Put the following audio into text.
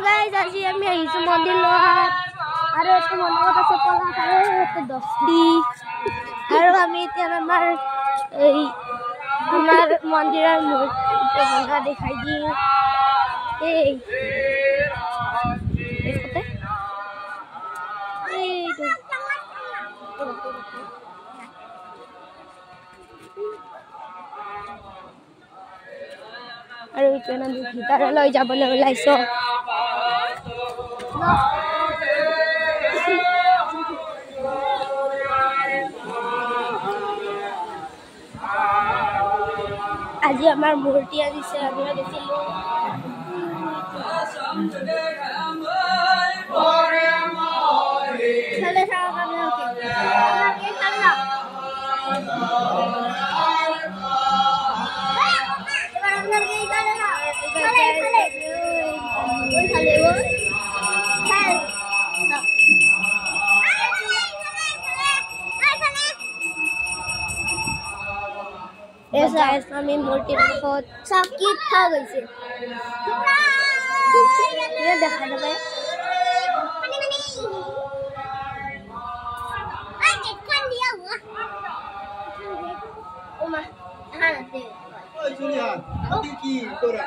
Guys, আজি আমি আহিছোঁ মন্দিৰত আৰু এইটো মণ্ডপত আছে পলাশ আৰু এইটো দস্তি। আৰু আমি এতিয়া আমাৰ এই আমাৰ মন্দিৰৰ মূৰ্তি বনোৱা দেখাই দিওঁ। এই এইফালে এইটো। আৰু এতিয়া আমি ভিতৰলৈ যাবলৈ ওলাইছোঁ। আজি আমাৰ মূৰ্তি আনিছে, আমিও দেখিলোঁ। ইফালে চাওক আপোনালোকে। আপোনালোকে ইফালে যাওক। এবাৰ আপোনালোকে ইফালে যাওক। ইফালে, ইফালে। ওইফালে, ওই। ইফালে। যাওক। আমি মূৰ্তিৰ কাষত চাকিত থোৱা গৈছে। দেখা নাপায়। কি কৰা?